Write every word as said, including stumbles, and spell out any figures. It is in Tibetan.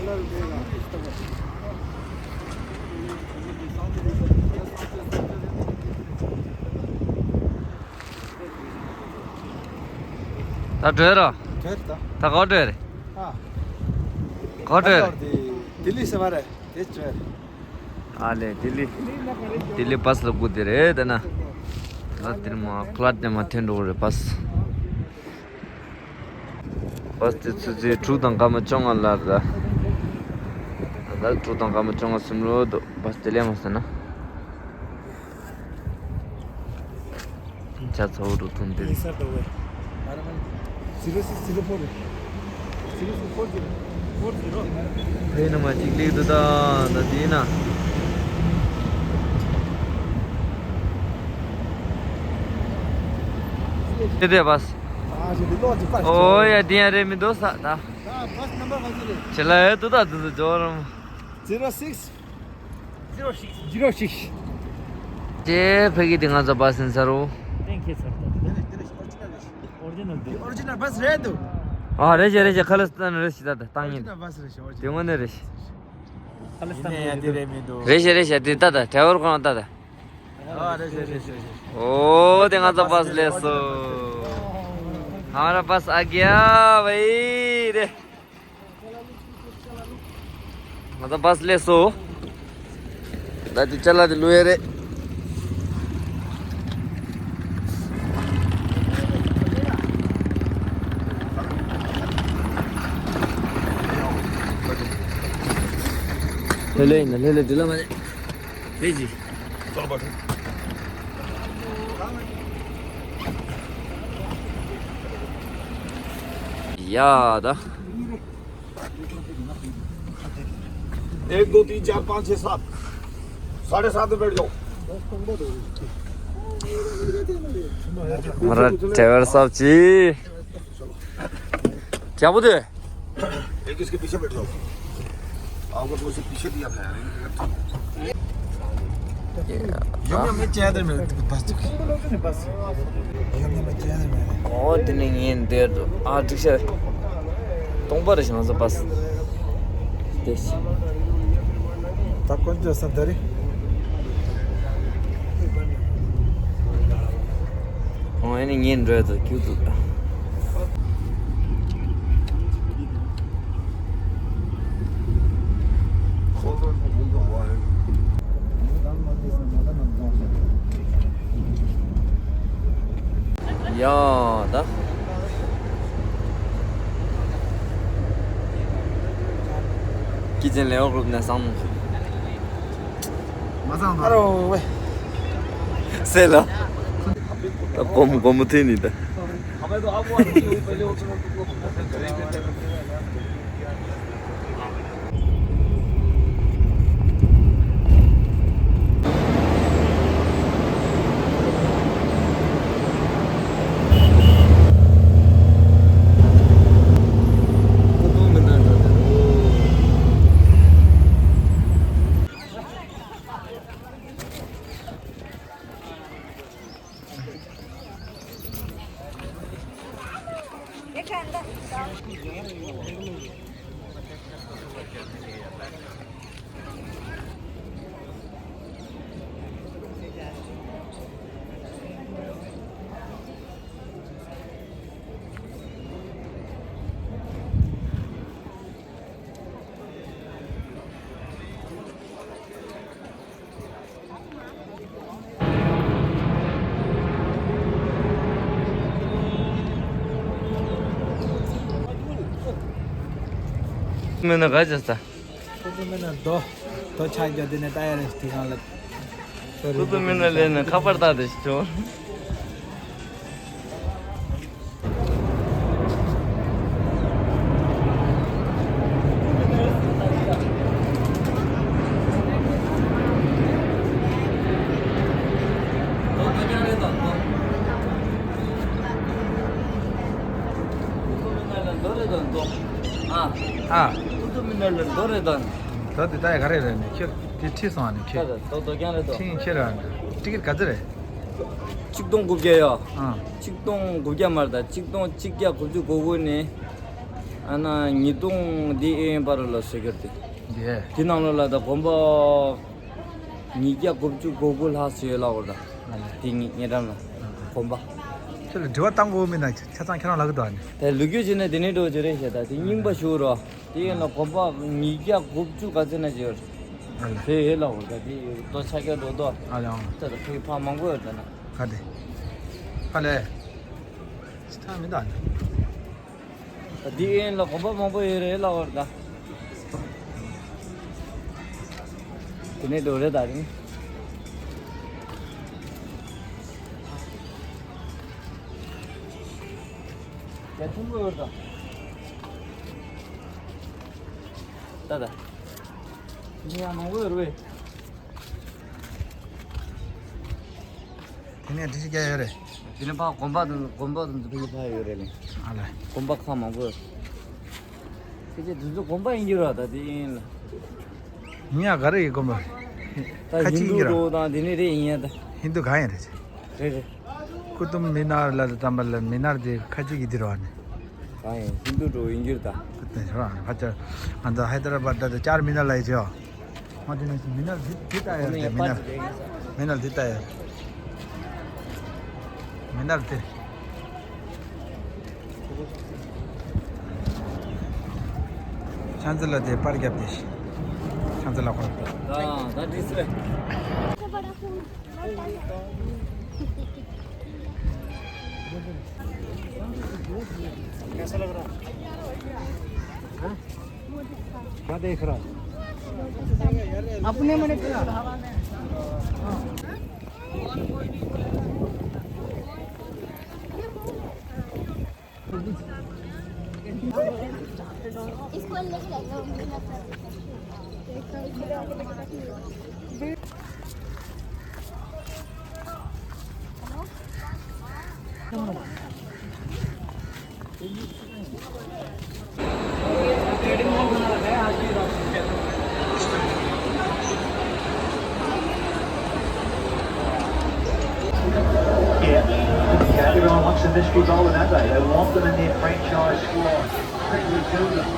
ད་བྲོས་རོ། བྲོས་ད། ད་གོ་བྲོས་རེད། ཨ། གོ་བྲོས་རེད། ལྡི་ལི་ཟེར་བ་རེད། དེ་བྲོས་རེད། ཨ་ལེ་ལྡི་ལི། ལྡི་ལི་བཱས་ལ་སྒུག་དེ་རེད་དེ་ན། ད་དེར་མ་ཁ་ལག་དེ་མ་ཐོན་འགྲོ་གི་རེད་བཱས། བཱས་དེ་ཆུ་ཚོད་དྲུག་དང་སྐར་མ་བཅོ་ལྔ་ལ་རེད། ད་དྲུག་དང་སྐར་མ་བཅོ་ལྔ་ཟིན་འགྲོ་འདུག་བཱས་དེ་ལས་མ་ཟིན་ན། ཇ་ཚ་བོ་འགྲོ་ཐུང་དེ། ཡིན་ས་འགྲོ་བས། ཟི་རོ་སིགས་ཟི་རོ་ཕོར་རེད། ཟི་རོ་སིགས་ཕོར་ཟི་རོ། ཕོར་ཟི་རོ། ཕེ་ནི་མ་གཅིག་ལེགས་འདུག་ད་ད་དེ་ཡིན་ན། དེ་དེ་བཱས། ཨ་ཞེ་དེ་ལོག་ཅིག་པར། ཨོ་ཡ་དེ་ཡང་རེད་མི་འདུག་ས་ད། ད་བཱས་ནམ་བར་ག་ཚོད་རེད། ཆེ་ལ་ཡ་ཏུ་ད་དུ་དུ་ཇོ་རམ། ཟི་རོ་སིགས། ཟི་རོ་སིགས། ཟི་རོ་སིགས། ཅེ་ཕ་གི་དེ་ང་ཚོ་བཱས་ཟིན་ས་རུ། གཏན་འཁེལ་ཚར་ད། དེ་རེད་དེ་རེད་ཨོ་རི་ཇི་ནལ་རེད། ཨོ་རི་ཇི་ནལ་དེ། ཨོ་རི་ཇི་ནལ་བཱས་རེད་འདུག་ཨ་རེད་ཤག་རེད་ཤག་ཁ་ལ་སྟན་རེད་ཤག་ད་ད་བཏང་ཡིན། ཨོ་རི་ཇི་ནལ་བཱས་རེད་ཤག་ཨོ་རི་ཇི་དེ་ནལ། དངོས་གནས་རེད་ཤག་ཁ་ལ་སྟན་ཡིན་ནའི་ཡ་དེ་རེད་མི་འདུག་རེད་ཤག་རེད་ཤག་དེ་ད་ད་ཌ་རའི་ཝར་ཁོ་རང་ད་ད། ཨ་རེད་ཤག་རེད་ཤག་རེད་ཤག་ཨོ་དེ་ང་ཚོ་བཱས་སླེབས་སོང་། ཧ་ར་བཱས་ཨ་གི་ཡ་བའི་རེད། ང་ཚོ་བཱས་སླེབས་སོང་། ད་དེ་ཅ་ལག་དེ་བླུག་ཡས་རེད། ལྷོད་ལྷོད་ཡིན་ན་ལྷོད་ལྷོད་འགྲིག་ལ་མ་རེད། ཕེ་ཅི། ཡ་ད། एक दो तीन चार पाँच छः सात। साढ़े सात में बैठ जाओ। हमारा ड्राइवर साहब जी। क्या बोलते हैं? एक इसके पीछे बैठ जाओ। आपको तो उसे पीछे दिया था यार। ཡོང་ཡོང་ངས་བཅད་དེ་མེད་པ་ཐུག་ཡོང་ཡོང་ངས་བཅད་དེ་མེད། ཨོ་དེ་ནས་ངས་འདིར་ཨ་འགྲིག་ཤག་སྟོང་པ་རེད་ཤག་ང་ཚོ་བཱས་དེ་ཤི། ད་དཀོན་མཆོག་ས་འདི་རེད། ཨོ་ཨེ་ནི་ངས་འགྲོ་ཡ་ད་ཁྱུག་འདུག་ཡ་ད། ཀི་ཅན་ལེའོ་གུ་རུབ་ནས་བཟང་མོ། མ་བཟང་ཨ་རོ་ཝེ། སེ་ལ། ད་གོམ་གོམ་མཐུན་ནི་ད། མིན་ན་ག་ཅེས་ད། ཁོ་ཚོ་མིན་ན་རྡོ། རྡོ་ཆག་རྒྱུ་དེ་ནས་ལྟ་ཡ་རེད་དེ་གང་ལ། ཁོ་ཚོ་མིན་ན་ལས་ན་ཁ་པར་བཏགས་ཏེ་ཞིག་བྱུང་། ཨ། ཨ། ད་དེ་ལྟ་ཡ་ག་རེ་རེད་ནས་ཁྱེར་དེ་ཁྲིད་སོང་ནས་ཁྱེར། ད་ད་དོ་རྐྱང་རེད་དོ། ཁྲིད་ཁྱེར་ར་ནས་ཏི་ཀེད་ག་ཚོད་རེད། ཆིག་སྟོང་དགུ་བརྒྱ་ཡོད། ཨ། ཆིག་སྟོང་དགུ་བརྒྱ་མ་རེད་ད། ཆིག་སྟོང་གཅིག་བརྒྱ་དགུ་བཅུ་གོ་དགུ་ནས། ཨ་ན་ཉིས་སྟོང་འདི་ཨེ་ཡིན་པ་རུ་ལ་ཟེར་གྱུར་ཏེ། འདི་ཨེ། དེ་ནང་ལོགས་ལ་ད་གོམ་པ་ཉིས་བརྒྱ་དགུ་བཅུ་གོ་དགུ་ལྷག་ཟེར་ཡོད་ལ་འོར་ད། ཨ་ལས། དེ་ངེད་ཉེ་འགྲམ་ལ་གོམ་པ། ཁྱོད་ལ་དྲི་བ་བཏང་དགོས་མིན་ན་ཆ་ཚང་ཁྱེད་རང་ལ་གི་འདུག་ཨ་ནི། དེ་ལོ་རྒྱུས་བྱས་ན་དེ་ནས་འགྲོ་རྒྱུ་རེད་ཤག་ད་དེ་རྙིང་པ་ཞུ་རོགས། དེ་ཡིན་ན་གོམ་པ་ཉིས་བརྒྱ་དགུ་བཅུ་ག་ཚོད་ན་བྱེད་ཡོད་རེད། ཨ་ལས། དེ་ཡོད་ལ་འོར་ད་དེ་ལོ་ཆ་རྒྱ་འགྲོ་དོ། ཨ་ལས། ཨང་། ད་ད་ཕ་གི་ཕ་མང་པོ་ཡོད་ད་ན། ག་དེ། ཨ་ལས། ཅི་ཐང་མི་འདུག་ཨ་ནི། འདི་ཨེན་ལ་གོམ་པ་མང་པོ་ཡོད་རེད་ལ་བར་ད། དེ་ནས་འགྲོ་རེད་ད་རིང་། ཡ་ཐུང་པོ་ཡོད་ད། ད་ད། འདི་ཡང་མང་པོ་ཡོད་རེད། དེ་ནས་འདྲི་ཤི་རྒྱ་ཡོད་རེད། དེ་ནས་ཕ་གོམ་པ་དང་གོམ་པ་དང་འདི་ཕ་ཡི་ཕ་ཡོད་རེད་ལེ། ཨ་ལ། གོམ་པ་ཁག་མང་པོ་ཡོད། ཁྱེད་ཚོ་དེ་ཚོ་གོམ་པ་ཡིན་གྱི་ར་ད་དེ་ཡིན་ལ། ཡིན་ཡ་ག་རེ་ཡི་གོམ་པ་རེད། ད་ཁ་ཧིན་ཅིག་ཡིན་གྱི་ར། རྡོ་དང་དེ་ནས་རེད་ཡིན་ཡ་ད། ཧིན་རྡོ་ག་ཡིན་རེད། རེད་རེད། ཀུ་ཏུམ་མི་ནར་ལ་དམ་པ་ལ་མི་ནར་དེ་ཁ་ཅིག་གི་དེ་ར་བ་ནི། གང་ཡིན་ཧིན་རྡོ་འགྲོ་ཡིན་གྱི་ར་ད། ཀུ་ཏུམ་ར་ཧ་ཅང་ང་ཚོ་ཧའི་ད་ར་བ་ད་ད་ཅར་མི་ནར་ལ་ཡི་ཅི་ཡོ། མ་དེ་ནས་མི་ནར་དེ་དེ་ལྟ་ཡོད་དེ་མི་ནར། མི་ནར་དེ་ལྟ་ཡོད། མི་ནར་དེ། ཆང་ཙི་ལ་དེ་པར་རྒྱབ་དེ། ཆང་ཙི་ལ་ཁོ། ད་ད་དྲིས་སེ། कैसा लग रहा है? हाँ? क्या देख रहा है? अपने मने पूरा। इसको लेके जाइए। Yeah. Yeah, everyone wants a mystery bowl of Abo. They want them in their franchise squad. Quickly to them.